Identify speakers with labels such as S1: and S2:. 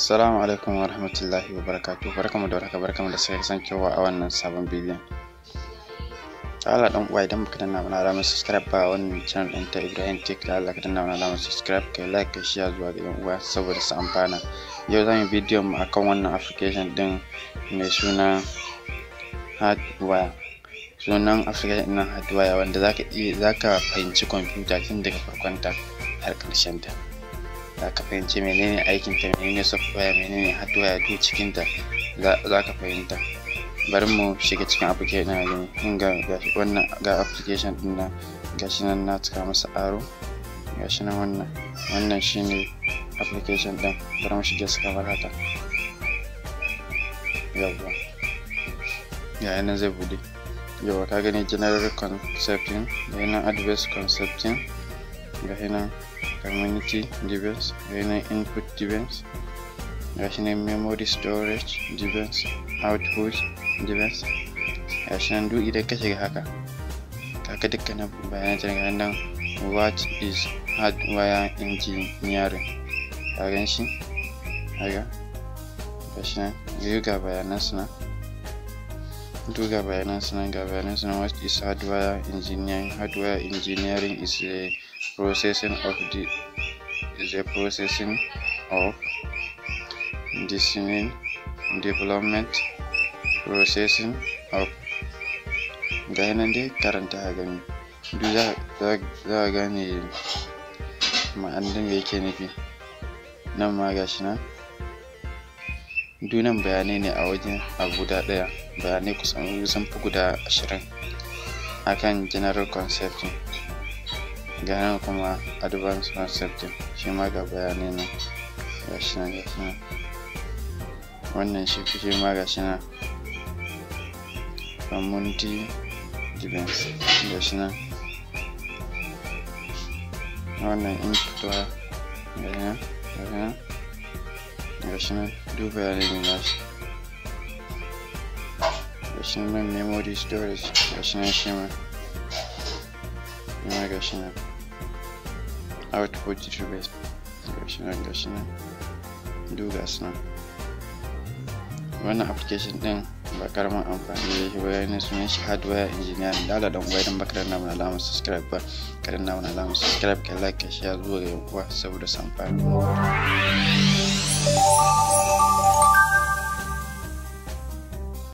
S1: Assalamu alaikum wa rahmatullahi wa barakatuh. Barkamu da warhaka, barkamu da sake kasancewa a wannan sabon bidiyon. Allah dan uwa, idan baka danna mana alamar subscribe ba wannan channel ɗin ta Ibrahim Tech, da Allah ka danna mana alamar subscribe, kai like, kai share zuwa ga yan uwa saboda su amfana. Yau zamu yi bidiyon mu akan wannan application ɗin mai suna Hardwire. Sunan application ɗin Hardwire, wanda zaka iya zaka fahimci kwamfuta tun daga farkonta har ƙarshen ta. Za ka fahimci menene aikin ta, menene software, menene hardware, duk cikin ta za ka fahimta. Bari mu shiga cikin application ɗin a gani. Kun ga wannan, ga application ɗin nan, gashi nan na cika masa arrow, gashi nan. Wannan shine application ɗin. Bari mu shige su kamar haka. Yawwa, ga nan zai buɗe. Yawwa, ka gani, general concepting, ga nan advanced concepting, ga nan community device, ga nan input device, ga shi nan memory storage device, output device, ga shi nan. Duk idan ka shiga haka, kaga dukkanin bayanan ta. Ga nan, "What is hardware engineering?" Ka gan shi haka, ga shi nan. Duk ga bayanan su nan, duk ga bayanan su nan, ga bayanan su nan. What is hardware engineering? Hardware engineering is a processing of designing, development, processing of, ga nan dai, karanta a gani. Duk za a gane ma'anar me yake nufi. Nan ma ga shi nan, duk nan bayanai ne a wajen abu guda ɗaya. Bayanai kusan sun fi guda 20 akan general concept. Ga nan kuma advanced concept, shi ma ga bayanai nan, ga shi nan, ga shi nan. Wannan shi ma ga shi nan, community device, ga shi nan. Wannan input, ga shi nan, ga shi nan, ga shi nan. Duk bayanai ne nashi. Ga shi nan memory storage, ga shi nan, shi ma ga shi nan. Output device, ga shi nan, ga shi nan, duk ga su nan. Wannan application din ba karamin amfani da shi ba. Yana sunan shi Hardware Engineering. Da Allah dan uwa, idan baka danna mana alamar subscribe ba, ka danna mana alamar subscribe, ka like, ka share zuwa ga yan uwa saboda su amfana.